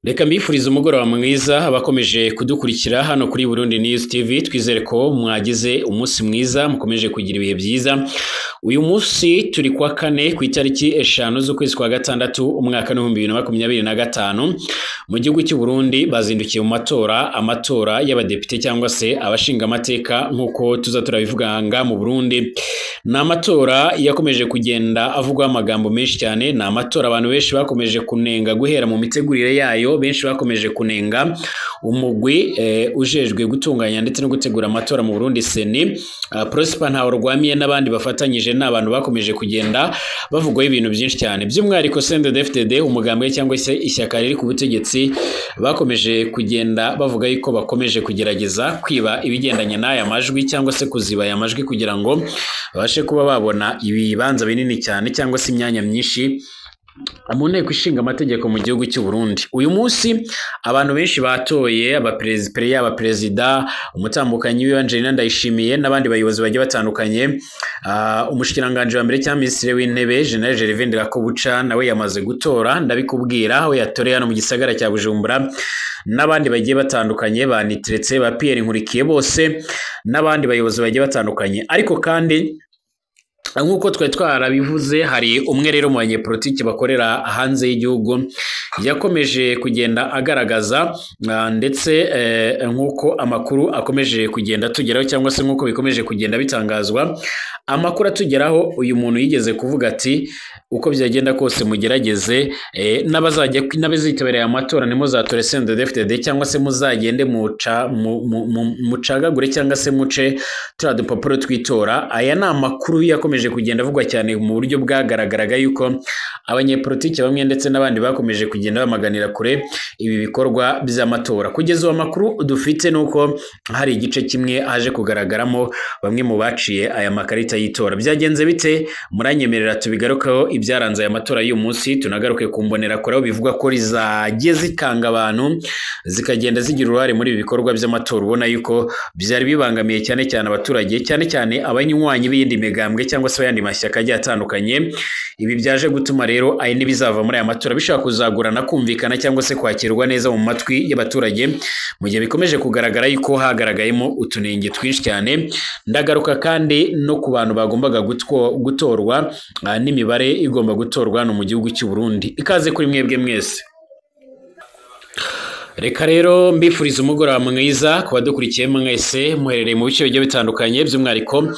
Reka mbifurize umugoroba mwiza abakomeje kudukurikira hano kuri Burundi News TV. Twizere ko mwagize umunsi mwiza, mukomeje kugira ibihe byiza. Uyu munsi turi kwa kane ku itariki 5 z'ukwezi kwa gatandatu umwaka 2025. Mu gihugu cy'u Burundi bazindukiye mu matora, amatora y'abadepite cyangwa se abashinga amateka nkuko tuza turabivuga nga mu Burundi. Ni amatora yakomeje kugenda avugwa amagambo menshi cyane, ni amatora abantu benshi bakomeje kunenga guhera mu mitegurire yayo. Benshi bakomeje kunenga umugwi ujejwe gutunganya ndetse no gutegura amatora mu Burundi CENI, Prosper Ntahorwamiye n'abandi bafatanyije n'abantu bakomeje kugenda bavugwaho ibintu byinshi cyane. By'umwihariko CNDD-FDD, umugambwe cyangwa se ishyaka riri ku butegetsi, bakomeje kugenda bavuga yuko bakomeje kugerageza kwiba ibigendanye n'aya majwi cyangwa se kuziba aya majwi kugira ngo babashe kuba babona ibibanza binini cyane cyangwa se imyanya myinshi mu nteko ishinga amategeko mu gihugu cy'u Burundi. Uyu munsi abantu benshi batoye abaperezida, umutambukanyi wiwe Angelina Ndayishimiye n'abandi bayobozi bagiye batandukanye. Umushikiranganje wa mbere cyangwa minisitiri w'intebe General Gervais Ndirakobuca nawe yamaze gutora, ndabikubwira aho yatoreye hano mu gisagara cya Bujumbura, n'abandi bagiye batandukanye ba Nitretse, ba Pierre Nkurikiye bose n'abandi bayobozi bagiye batandukanye. Ariko kandi nk'uko twari twarabivuze, hari umwe rero mu banyepolitiki bakorera hanze y'igihugu yakomeje kugenda agaragaza, ndetse nk'uko amakuru akomeje kugenda tugeraho cyangwa se nk'uko bikomeje kugenda bitangazwa, amakuru atugeraho, uyu muntu yigeze kuvuga ati uko byagenda kose mugerageze n'abazajya n'abazitabira aya matora ntimuzatore CNDD-FDD cyangwa se muzagende mucagagure cyangwa se muce turiya dupapuro tw'itora. Aya ni amakuru yakomeje kugenda avugwa cyane mu buryo bwagaragaraga yuko abanyepolitiki bamwe ndetse n'abandi bakomeje kugenda bamaganira kure ibi bikorwa by'amatora. Kugeza ubu amakuru dufite nuko hari igice kimwe haje kugaragaramo bamwe mu baciye aya makarita y'itora. Byagenze bite? Muranyemerera tubigarukeho ibyaranze aya matora y'uyu munsi, tunagaruke ku mbonerakure aho bivugwa ko rizagiye zikanga abantu zikagenda zigira uruhare muri ibi bikorwa by'amatora, ubona yuko byari bibangamiye cyane cyane abaturage, cyane cyane abanywanyi b'iyindi migambwe cyangwa se ayandi mashyaka agiye atandukanye. Ibi byaje gutuma rero ayo n'ibizava muri aya matora bishobora kuzagurana kumvikana cyangwa se kwakirwa neza mu matwi y'abaturage, mu gihe bikomeje kugaragara yuko hagaragayemo utunenge twinshi cyane. Ndagaruka kandi no ku bantu bagombaga gutorwa n'imibare igomba gutorwa hano mu gihugu cy'u Burundi. Ikaze kuri mwebwe mwese. Reka rero mbifuriza umugoroba mwiza ku badukurikiye mwese muherereye mu bice bigiye bitandukanye, by'umwihariko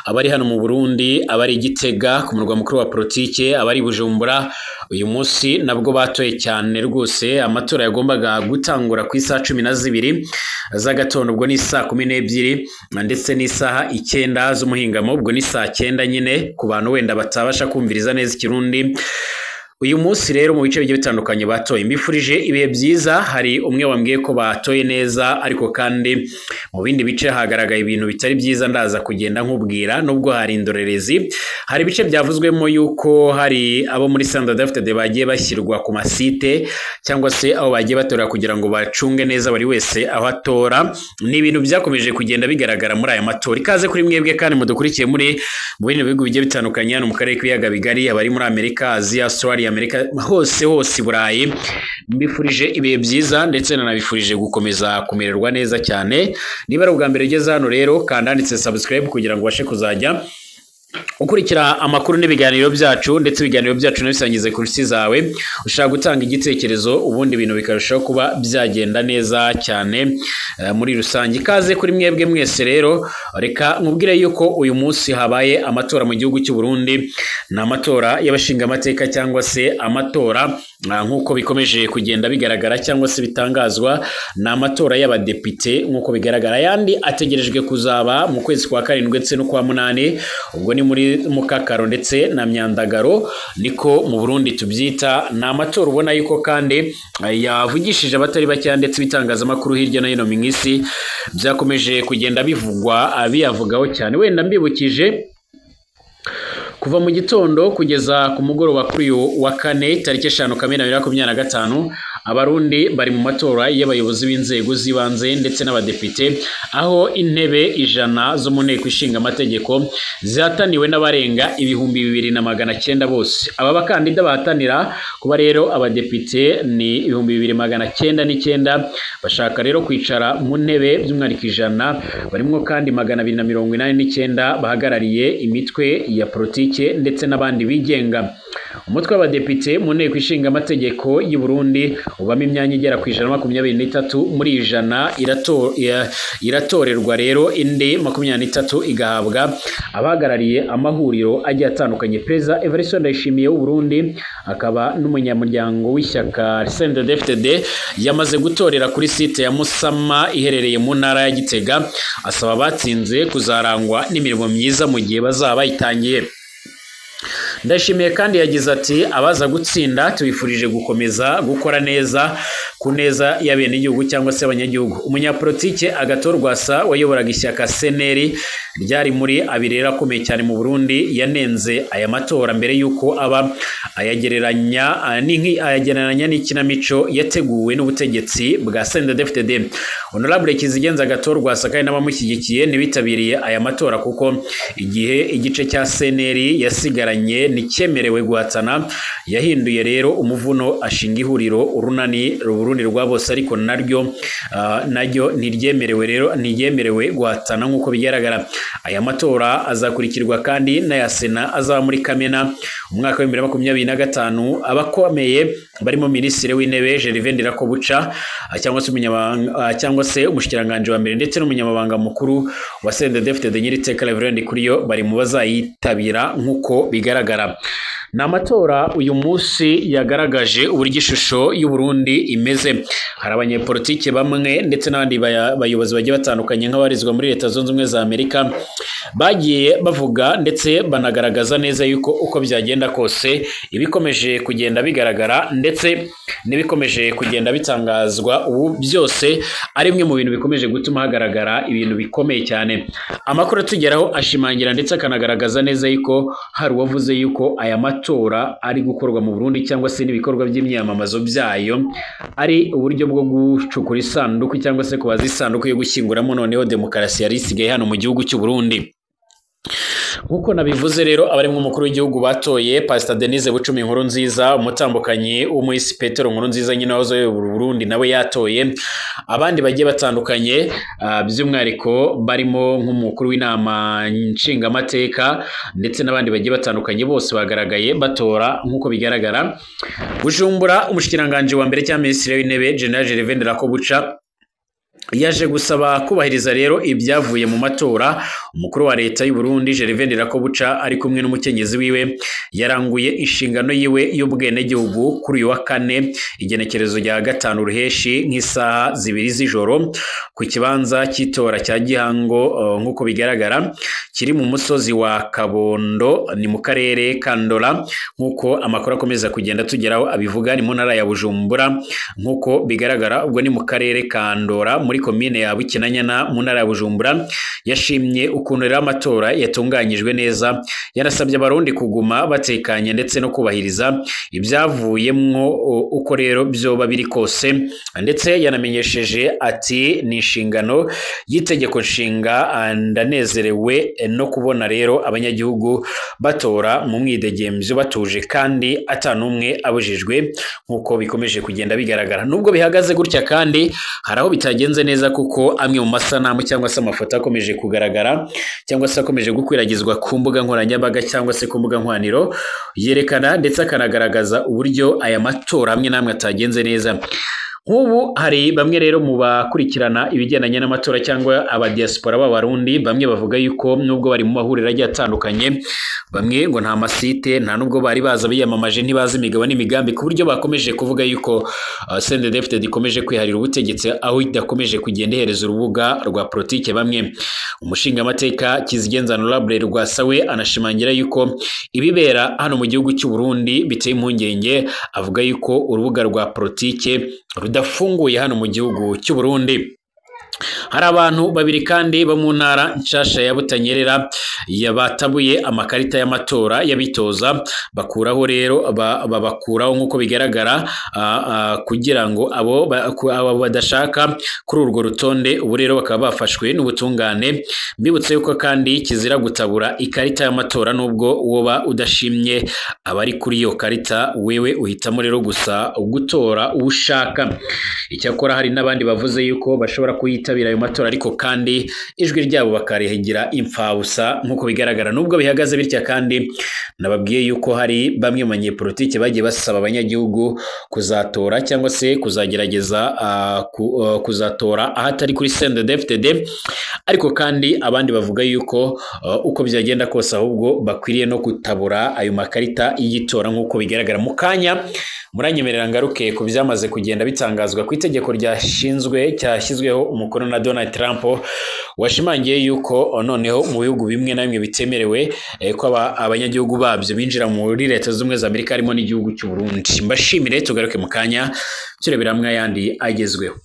abari hano mu Burundi, abari Gitega ku murwa mukuru wa politike, abari Bujumbura. Uyu munsi nabwo batoye cyane rwose. Amatora yagombaga gutangura ku isaha 12 z'agatondo, ubwo ni saa 12 ndetse n'isaha 9 z'umuhingamo, ubwo ni saa 9 nyine ku bantu wenda batabasha kumviriza neza ikirundi. Uyu munsi rero mu bice bigiye bitandukanye batoye. Mbifurije ibihe byiza. Hari umwe wambwiye ko batoye neza, ariko kandi mu bindi bice hagaragaye ibintu bitari byiza, ndaza kugenda nkubwira. Nubwo hari indorerezi, hari ibice byavuzwemo yuko hari abo muri CNDD-FDD bagiye bashyirwa ku masite cyangwa se aho bagiye batora kugira ngo bacunge neza buri wese aho atora. Ni ibintu byakomeje kugenda bigaragara muri aya matora. Ikaze kuri mwebwe kandi mudukurikiye muri mu bindi bihugu bigiye bitandukanye hano mu karere k'ibiyaga bigari, abari muri Amerika, Aziya, Australia, Amerika, hose hose i Burayi. Mbifurije ibihe byiza ndetse nanabifurije gukomeza kumererwa neza cyane. Niba ari ubwa mbere ugeze hano rero, kanda handitse subscribe kugira ngo ubashe kuzajya ukurikira amakuru n'ibiganiro byacu, ndetse ibiganiro byacu nabisangize ku nshuti zawe. Ushaka gutanga igitekerezo, ubundi ibintu bikarushaho kuba byagenda neza cyane muri rusange. Ikaze kuri mwebwe mwese rero. Reka nkubwire yuko uyu munsi habaye amatora mu gihugu cy'u Burundi. Ni amatora y'abashinga amateka cyangwa se amatora nk'uko bikomeje kugenda bigaragara cyangwa se bitangazwa, ni amatora y'abadepite nk'uko bigaragara. Ayandi ategerejwe kuzaba mu kwezi kwa karindwi ndetse no kwa munani, ubwo ni muri Mukakaro ndetse na Myandagaro, niko mu Burundi tubyita. Ni amatora ubona yuko kandi yavugishije abatari bake, ndetse ibitangazamakuru hirya no hino mu isi byakomeje kugenda bivugwa, biyavugaho cyane. Wenda mbibukije, kuva mu gitondo kugeza ku mugoroba kuri uyu wa kane tariki 5 Kamena 2025, Abarundi bari mu matora y'abayobozi b'inzego z'ibanze ndetse n'abadepite, aho intebe 100 zo mu nteko ishinga amategeko zihataniwe n'abarenga 2900 bose. Aba bakandida bahatanira kuba rero abadepite ni 2909 bashaka rero kwicara mu ntebe by'umwihariko 100, barimo kandi 289 bahagarariye imitwe ya politike ndetse n'abandi bigenga. Umutwe w'abadepite mu nteko ishinga amategeko y'u Burundi ubamo imyanya igera ku 123 muri 100 iratorerwa rero indi 23 igahabwa abahagarariye amahuriro agiye atandukanye. Perezida Evariste Ndayishimiye w'u Burundi akaba n'umunyamuryango w'ishyaka CNDD-FDD yamaze gutorera kuri site ya Musama iherereye mu ntara ya Gitega, asaba abatsinze kuzarangwa n'imirimo myiza mu gihe bazaba bayitangiye. Ndashimiye kandi yagize ati abaza gutsinda tubifurije gukomeza gukora neza ku neza y'abenegihugu cyangwa se abanyagihugu. Umunyapolitike Agathon Rwasa wayoboraga ishyaka CNL ryari muri abiri akomeye cyane mu Burundi yanenze aya matora mbere yuko aba ayagereranya n'ikinamico yateguwe n'ubutegetsi bwa CNDD-FDD. Honorable Kizigenza Agathon Rwasa kandi n'abamushyigikiye ntibitabiriye aya matora kuko igihe igice cya CNL yasigaranye ntikemerewe guhatana. Yahinduye rero umuvuno ashinga ihuriro urunani Burundi rwa bose, ariko naryo ntiryemerewe rero ntiryemerewe guhatana nk'uko bigaragara. Aya matora azakurikirwa kandi n'aya Sena azaba muri Kamena umwaka wa 2025. Abakomeye barimo Minisitiri w'Intebe Gervais Ndirakobuca cyangwa se umushikiranganje wa mbere ndetse n'umunyamabanga mukuru wa CNDD-FDD Nyiriteka Reverend Ndikuriyo bari mu bazayitabira nk'uko bigaragara. Ni amatora uyu munsi yagaragaje uburyo ishusho y'u Burundi imeze. Hari abanyepolitike bamwe ndetse n'abandi bayobozi bagiye batandukanye nk'abarizwa muri Leta Zunze Ubumwe za Amerika bagiye bavuga ndetse banagaragaza neza yuko uko byagenda kose ibikomeje kugenda bigaragara ndetse n'ibikomeje kugenda bitangazwa ubu byose ari bimwe mu bintu bikomeje gutuma hagaragara ibintu bikomeye cyane. Amakuru atugeraho ashimangira ndetse akanagaragaza neza yuko hari uwavuze yuko aya matora ari gukorwa mu Burundi cyangwa se n'ibikorwa by'imyamamazo byayo ari uburyo bwo gucukura isanduku cyangwa se kubaza isanduku yo gushyinguramo noneho demokarasi yari isigaye hano mu gihugu cy'u Burundi. Nkuko nabivuze rero abarimo umukuru w'igihugu batoye Pastor Denise Bucumi Nkurunziza, umutambukanyi w'umuhisi Petero Nkurunziza nyine wahoze ayobora Burundi nawe yatoye, abandi bagiye batandukanye by'umwihariko barimo nk'umukuru w'inama nshingamateka ndetse n'abandi bagiye batandukanye bose bagaragaye batora nk'uko bigaragara. Bujumbura umushikiranganje wa mbere cyangwa Minisitiri w'Intebe General Gervais Ndirakobuca yaje gusaba kubahiriza rero ibyavuye mu matora. Umukuru wa leta y'u Burundi Gervais Ndirakobuca ari kumwe n'umukenyezi wiwe yaranguye inshingano yiwe y'ubwenegihugu kuri uyu wa kane igenekerezo rya 5 Ruheshi nk'isaha 2 z'ijoro ku kibanza cy'itora cya Gihango nk'uko bigaragara kiri mu musozi wa Kabondo ni mu karere ka Ndora nk'uko amakuru akomeza kugenda tugeraho abivuga, ni mu ntara ya Bujumbura nk'uko bigaragara, ubwo ni mu karere ka Ndora muri komine ya Bukinanyana mu ntara ya Bujumbura. Yashimye ukuntu rero amatora yatunganyijwe neza, yarasabye abarundi kuguma batekanye ndetse no kubahiriza ibyavuyemwo uko rero byoba biri kose, ndetse yanamenyesheje ati ni inshingano y'itegeko nshinga, ndanezerewe no kubona rero abanyagihugu batora mu mwidegemvyo batuje kandi atanumwe abujijwe nk'uko bikomeje kugenda bigaragara. Nubwo bihagaze gutya kandi hari aho bitagenze neza kuko amwe mu masanamu cyangwa se amafoto akomeje kugaragara cyangwa se akomeje gukwiragizwa ku mbuga nkoranyambaga cyangwa se ku mbuga nkoraniro yerekana ndetse akanagaragaza uburyo aya matora amwe n'amwe atagenze neza. Nk'ubu hari bamwe rero mu bakurikirana ibigendanye n'amatora cyangwa abadiaspora b'abarundi bamwe bavuga yuko nubwo bari mu mahuriro agiye atandukanye bamwe ngo nta masite nta nubwo bari baza biyamamaje ntibazi imigabo n'imigambi ku buryo bakomeje kuvuga yuko CNDD-FDD ikomeje kwiharira ubutegetsi aho idakomeje kugenda ihereza urubuga rwa politike bamwe. Umushingamateka Kizigenza Honorable Rwasawe anashimangira yuko ibibera hano mu gihugu cy'u Burundi biteye impungenge, avuga yuko urubuga rwa politike rudafunguye hano mu gihugu cy'u Burundi. Hari abantu babiri kandi bo mu ntara nshasha ya Butanyerera batabuye amakarita y'amatora y'abitoza, bakuraho rero babakuraho nk'uko bigaragara, kugira ngo abo badashaka kuri urwo rutonde, ubu rero bakaba bafashwe n'ubutungane. Mbibutse yuko kandi kizira gutabura ikarita y'amatora nubwo woba udashimye abari kuri iyo karita, wewe uhitamo rero gusa gutora uwo ushaka. Icyakora hari n'abandi bavuze yuko bashobora kuyitabira ayo matora, ariko kandi ijwi ryabo bakarihigira imfabusa nk'uko bigaragara. Nubwo bihagaze bitya kandi nababwiye yuko hari bamwe mu banyepolitike bagiye basaba abanyagihugu kuzatora cyangwa se kuzagerageza kuzatora ahatari kuri CNDD-FDD, ariko kandi abandi bavuga yuko uko byagenda kose ahubwo bakwiriye no kutabura ayo makarita y'itora nk'uko bigaragara. Mu kanya muranyemerera ngaruke ku byamaze kugenda bitangazwa ku itegeko ryashinzwe cyashyizweho umukono na Donald Trump, washimangiye yuko noneho mu bihugu bimwe na bimwe bitemerewe ko abanyagihugu babyo binjira muri Leta Zunze Ubumwe za Amerika, harimo n'igihugu cy'u Burundi. Mbashimire, tugaruke mu kanya turebera hamwe ayandi agezweho.